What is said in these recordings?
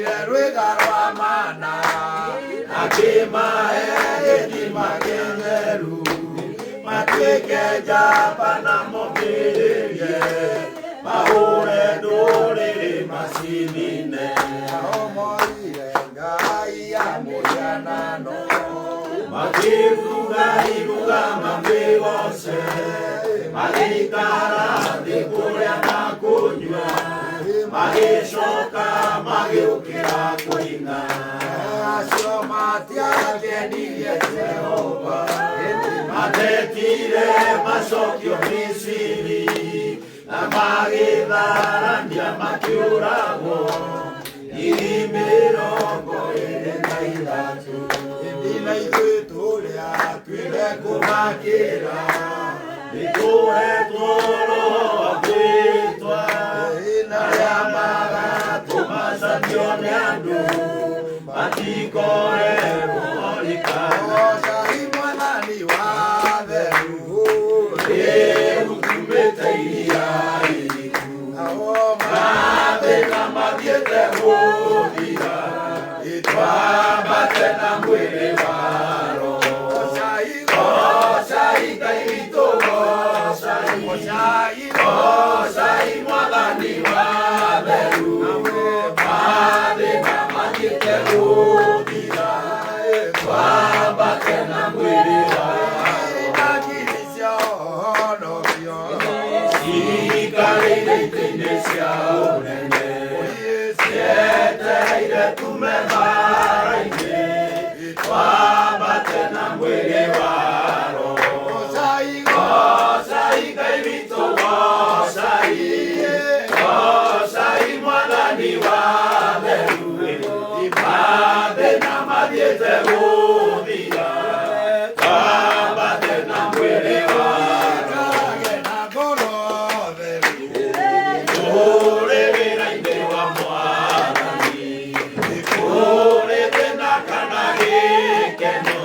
Amarutire rwĩga rwa mana, akĩmahe gĩthima gĩtheru, matuĩke njamba na momĩrĩrie, mahũre ndũrĩrĩ macinine. Omorire ngai ya mũhianano. Makĩruga iruga mamĩgoce, magĩikara thĩ kũrĩa na kũnyua, magĩcoka magĩũkĩra kũina. Acio matiakenirie Jehova. Matetire macokio Misiri na magĩtharania makĩũragwo 23,000. Ĩndĩ na ithuĩ tũrĩa twĩre kũmakĩra nĩtũhetwo roho wa gwĩtwa, arĩa magatũmacanio nĩ andũ matikoretwo orikana. Goocai Mwathani wa theru. Rĩu tumĩte iria iriku, Nao mathĩna mathiĩte gũthira, twambate na mwĩrĩ wa roho. Goocai, Goocai Ngai witũ, goocai, goocai, goocai Mwathani wa theru, mathĩna mathiĩte gũthira, twambate na mwĩrĩ wa roho. Na ngiri cia ũhonokio. Ciikarĩire itĩ-inĩ cia ũnene, cietereire tume mbaara-inĩ, twambate na mwĩrĩ wa roho. Goocai, Goocai Ngai witũ, goocai, goocai Mwathani wa theru, mathĩna mathiĩte gũthira, twambate na mwĩrĩ wa roho. Kage na ngoro theru. Tũrĩ wĩra-inĩ wa Mwathani, kũrĩ thĩna kana gĩkeno,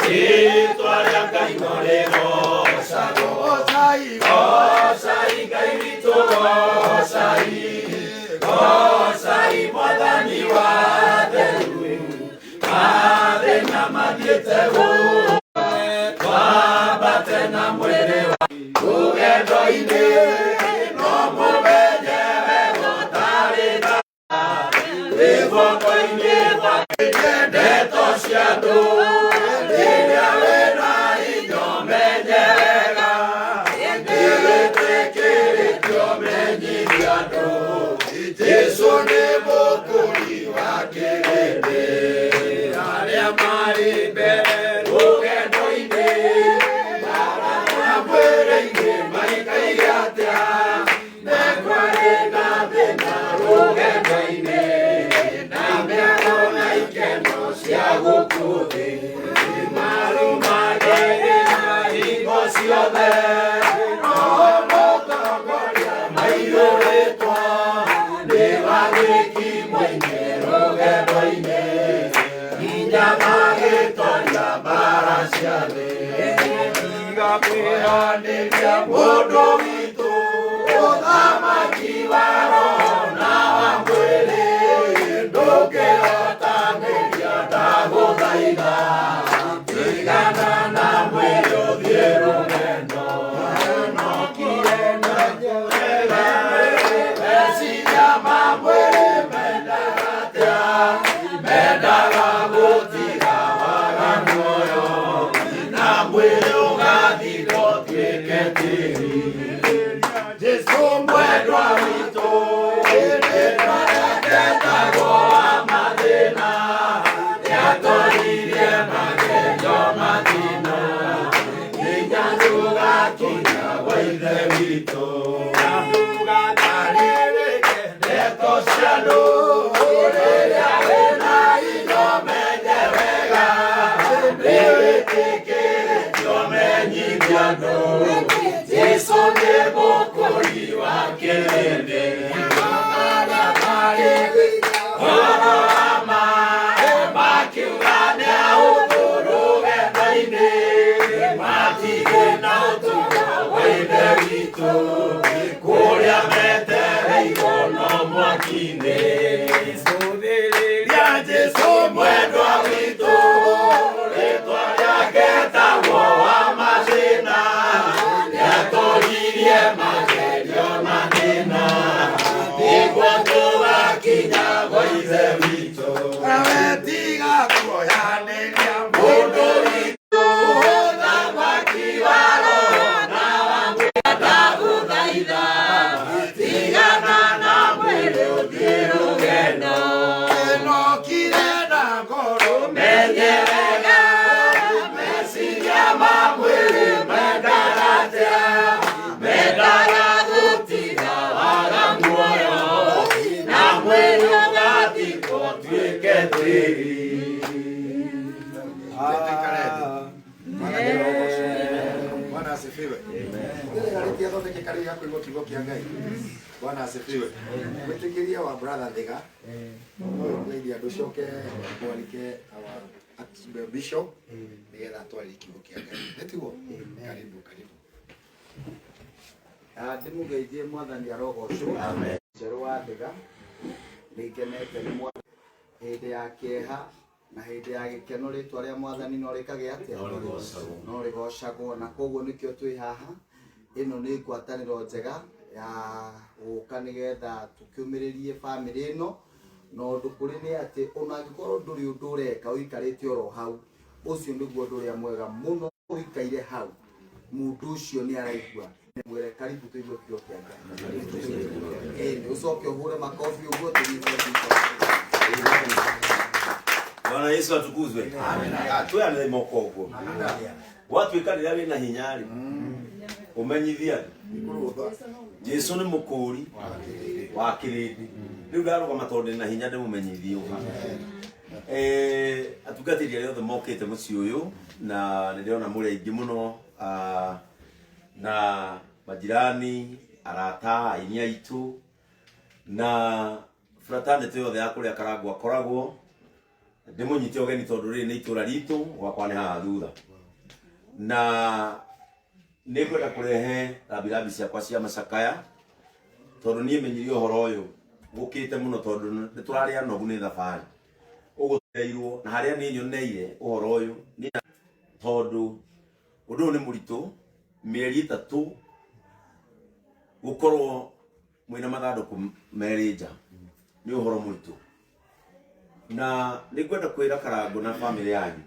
rĩĩtwa rĩa Ngai no rĩgoocagwo. Goocai, Goocai Ngai witũ, goocai, goocai Mwathani wa theru, mathĩna mathiĩte gũthira, twambate na mwĩrĩ wa rũgendo-inĩ, no mũmenye wega ũtarĩ tha, wĩ guoko-inĩ gwake ndeto cia andũ, rĩrĩa wĩna indo menye wega, nĩwĩtĩkĩrĩtio menyithia andũ, Jesũ nĩ mũkũri wa kĩrĩndĩ, arĩa marĩ mbere rũgendo-inĩ, na mwĩrĩ-inĩ maikaire atĩa, mekwarĩ na thĩna rũgendo-inĩ, na mĩago na ikeno cia gũkũ thĩ, marũmagĩrĩra hingo ciothe, roho mũtongoria maiyũrĩtwo nĩ wathĩki mũingĩ rũgendo-inĩ, nginya magĩtoria mbara cia thĩ. Tiga kwĩranĩria Mũndũ witũ, ũthamaki wa roho na wa mwĩrĩ, ndũngĩhotanĩria ndagũthaitha, tigana na mwĩrĩ ũthiĩ rũgendo, nokie na wega, meciria ma mwĩrĩ mendaga atĩa, mendaga gũtiga waganu ũyũ, na mwĩrĩ ũgathira ũtuĩke tĩri. Jesũ mwendwa witũ, rĩĩtwa rĩake etagwo wa mathĩna, nĩatoririe magerio mathĩna, nginya tũgakinya gwa Ithe witũ. Ndeto cia andũ, rĩrĩa wĩna indo menye wega, nĩwĩtĩkĩrĩtio menyithia andũ, Jesũ nĩ mũkũri wa kĩrĩndĩ, arĩa marĩ ũhoro wa ma, makiuga nĩ ahũthũ rũgendo-inĩ, matirĩ na ũtungata wa Ithe witũ, kũrĩa metereirwo no mwaki-inĩ. Tũgakinya gwa Ithe witũ. Nawe tiga kuoyanĩria Mũndũ witũ ũthamaki wa roho na wa mwĩrĩ ndagũthaitha, tigana na mwĩrĩ ũthiĩ rũgendo. Ĩnokire na ngoro Menye wega meciria ma mwĩrĩ mendaga atĩa, mendaga gũtiga waga muoyo, na mwĩrĩ ũgathikwo ũtuĩke tĩri. Tuikare thĩ. Mwathani arogocwo. Bwana asifiwe. Ndĩregarĩtie thondeke karĩ ga kũigua kiugo kĩa Ngai. Bwana asifiwe. Gwĩtĩkĩria wa brother Thiga. Ngũgeithia andũ coke mwarike our bishop nĩgetha atwarĩrie kiugo kĩa Ngai. Nĩ tiguo? Karibu, karibu. Ndĩmũgeithie mwathani arogocwo njerũ wa Thiga. Nĩ ngenete nĩ mwathani hĩndĩ ya kĩeha na hĩndĩ ya gĩkeno rĩtwa rĩa mwathani no rĩkagĩa atĩa? No rĩgocagwo. Na koguo nĩkĩo twĩ haha. Ĩno nĩ ngwatanĩro njega ya gũka nĩgetha tũkĩũmĩrĩrie bamĩrĩ ĩno. Na ũndũ kũrĩ nĩ atĩ ona angĩkorwo ndũrĩ ũndũ ũreka ũikarĩte oro hau, ũcio nĩguo ũndũ ũrĩa mwega mũno. Ũikaire hau, mũndũ ũcio nĩ araigua. Mwĩre karibu tũigue kiugo kĩa Ngai. Ĩĩ, ũcoke ũhũre makobi ũguo tũnyite guoko. Bwana Yesu atukuzwe. Twĩanĩre moko ũguo. Gwatuĩka rĩrĩa wĩna hinya rĩ, ũmenyithia Ikũrũtha. Jesu nĩ mũkũri wa kĩrĩndĩ. Rĩu ndarũgama tondũ ndĩna hinya ndĩmũmenyithie ũha. Atungatĩri arĩa othe mokĩte mũciĩ ũyũ na nĩ ndĩrona mũrĩ aingĩ mũno, na majirani, arata, aini aitũ na fraternity yothe ya kũrĩa Karangũ akoragwo. Ndĩmũnyite ũgeni tondũ rĩrĩ nĩ itũra ritũ, gwakwa nĩ haha thutha. Na nĩ ngwenda kũrehe rambirambi ciakwa cia macakaya tondũ niĩ menyire ũhoro ũyũ gũkĩte mũno tondũ nĩ tũrarĩ anogu nĩ thabarĩ. Ũguo tũreirwo na harĩa niĩ nyoneire ũhoro ũyũ nĩ tondũ ũndũ ũyũ nĩ mũritũ, mĩeri 3 gũkorwo mwĩna mathandũkũ merĩ nja nĩ ũhoro mũritũ. Na nĩ ngwenda kwĩra Karangũ na bamĩrĩ yanyu,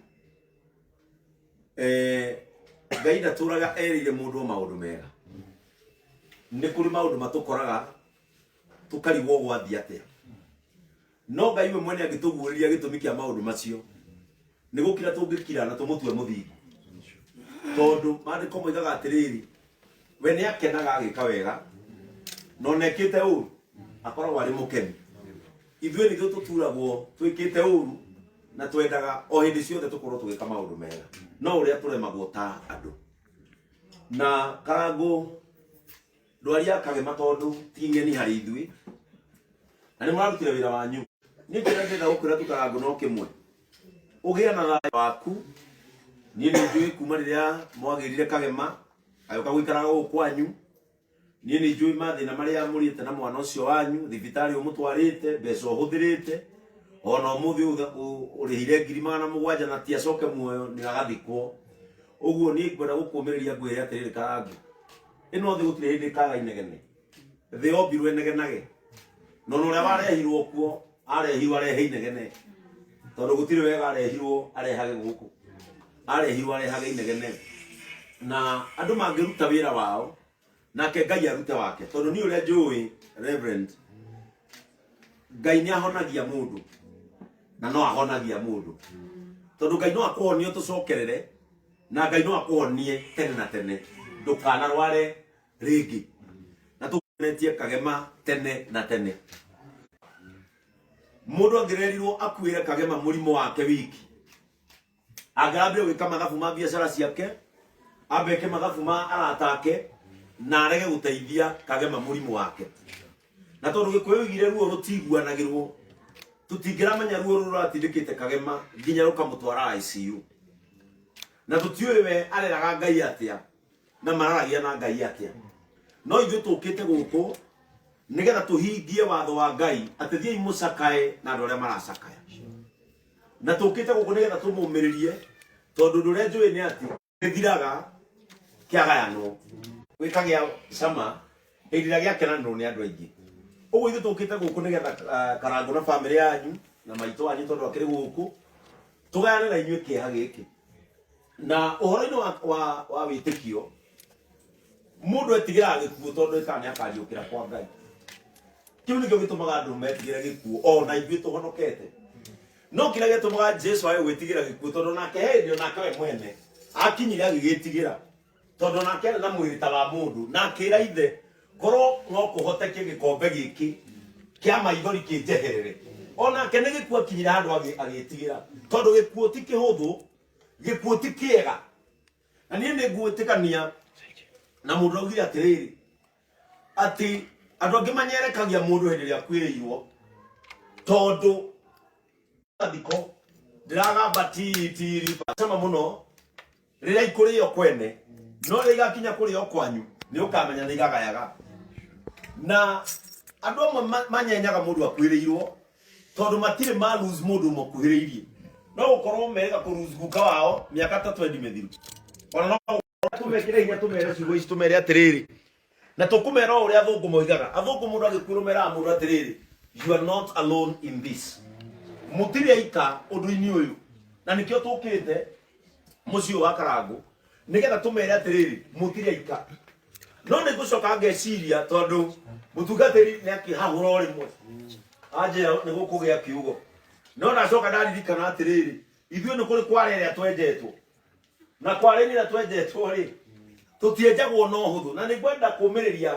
Ngai ndatũraga erĩire mũndũ o maũndũ mega. Nĩ kũrĩ maũndũ matũkoraga tũkarigwo gwathiĩ atĩa, no Ngai we mwene angĩtũguũrĩria gĩtũmi kĩa maũndũ macio nĩ gũkira tũngĩkira na tũmũtue mũthingu, tondũ maandĩko moigaga atĩrĩrĩ, we nĩ akenaga agĩka wega na ona ekĩte ũru akoragwo arĩ mũkeni. Ithuĩ nithuĩ tũturagwo twĩkĩte ũru na twendaga o hĩndĩ ciothe tũkorwo tũgĩka maũndũ mega, no ũrĩa tũremagwo ta andũ. Na Karangũ ndwari ya Kagema tondũ ti ng'eni harĩ ithuĩ na nĩ mũrarutire wĩra wanyu. Niĩ kĩrĩa ndĩrenda gũkwĩra tu Karangũ no kĩmwe, ũgĩe na thayũ waku. Niĩ nĩ njũĩ kuma rĩrĩa mwagĩrire Kagema agĩũka gũikaraga gũkũ kwanyu. Niĩ nĩ njũĩ mathĩna marĩa mũrĩte na mwana ũcio wanyu, thibitarĩ ũmũtwarĩte, mbeca ũhũthĩrĩte, ona ũmũthĩ ũrĩhire 700,000 na ti acoke muoyo nĩ agathikwo. Ũguo niĩ ngwenda gũkũmĩrĩria ngwĩre atĩrĩrĩ Karangũ, ĩno thĩ gũtirĩ hĩndĩ ĩkaga inegene. Thĩ yombirwo ĩnegenage, na ona ũrĩa warehirwo kuo arehirwo arehe inegene, tondũ gũtirĩ wega arehirwo arehage gũkũ, arehirwo arehage inegene. Na andũ mangĩruta wĩra wao nake Ngai arute wake, tondũ niĩ ũrĩa njũĩ Reverend, Ngai nĩ ahonagia mũndũ na no ahonagia mũndũ, tondũ Ngai no akũhonie ũtũcokerere na Ngai no akũhonie tene na tene, ndũkanarware rĩngĩ. Na tũnetie Kagema tene na tene. Mũndũ angĩrerirwo akuĩre Kagema mũrimũ wake wiki, angĩrambire gwĩka mathabu ma biacara ciake, ambe eke mathabu ma arata ake, na arege gũteithia Kagema mũrimũ wake. Na tondũ Gĩkũyũ oigire ruo rũtiguanagĩrwo, tũtingĩramenya ruo rũrũ rũratindĩkĩte Kagema nginya rũkamũtwara ICU. Na tũtiũĩ we areraga Ngai atĩa na mararagia na Ngai atĩa. No ithuĩ tũkĩte gũkũ nĩgetha tũhingie watho wa Ngai atĩ thiĩi mũcakae na andũ arĩa maracakaya. Na tũkĩte gũkũ nĩgetha tũmũmĩrĩrie, tondũ ũndũ ũrĩa njũĩ nĩ atĩ gĩthiraga kĩagayanwo, gĩkagĩa cama hĩndĩ ĩrĩa gĩakenanĩrwo nĩ andũ aingĩ. Ũguo ithuĩ tũkĩte gũkũ nĩgetha Karangũ na bamĩrĩ yanyu na maitũ wanyu tondũ akĩrĩ gũkũ tũgayane na inyuĩ kĩeha gĩkĩ. Na ũhoro-inĩ wa wĩtĩkio, mũndũ etigĩraga gĩkuũ tondũ ĩkaga nĩ akariũkĩra kwa Ngai. Kĩu nĩkĩo gĩtũmaga andũ metigĩre gĩkuũ ona ithuĩ tũhonokete. No kĩrĩa gĩatũmaga Jesu age gwĩtigĩra gĩkuũ tondũ nake he hĩndĩ onake we mwene akinyire agĩgĩtigĩra tondũ nake arĩ na mwĩrĩ ta wa mũndũ na akĩra ithe korwo no kũhoteke gĩkombe gĩkĩ kĩa maithori kĩnjeherere. Onake nĩ gĩkuũ akinyire handũ agĩtigĩra tondũ gĩkuũ ti kĩhũthũ, gĩkuũ ti kĩega. Na niĩ nĩ ngwĩtĩkania na mũndũ augire atĩrĩrĩ atĩ andũ angĩ manyerekagia mũndũ hĩndĩ ĩrĩa akuĩrĩirwo tondũ mathiko ndĩragamba tiri cama mũno rĩrĩa ikũrĩo kwene no rĩrĩa igakinya kũrĩo kwanyu nĩ ũkamenya nĩ igagayaga. Na andũ amwe manyenyaga mũndũ akuĩrĩirwo tondũ matirĩ ma lose mũndũ ũmakuhĩrĩirie. No gũkorwo merĩga kũ lose guka wao mĩaka ta 20 mĩthiru. Ona no tũmekĩre hinya tũmere ciugo ici tũmere atĩrĩrĩ na tũkũmera o ũrĩa athũngũ moigaga. Athũngũ mũndũ agĩkuĩrwo meraga mũndũ atĩrĩrĩ, you are not alone in this. Mũtirĩ aika ũndũ-inĩ ũyũ. Na nĩkĩo tũkĩte mũciĩ ũyũ wa Karangũ nĩgetha tũmere atĩrĩrĩ, mũtirĩ aika. No nĩ ngũcoka ngeciria tondũ mũtungatĩri nĩ akĩhahũra o rĩmwe anjĩra nĩ gũkũgĩa kiugo. No ndacoka ndaririkana atĩrĩrĩ, ithuĩ nĩ kũrĩ kware ĩrĩa twenjetwo. Na kware ĩrĩa twenjetwo rĩ, tũtienjagwo na ũhũthũ. Na nĩ ngwenda kũmĩrĩria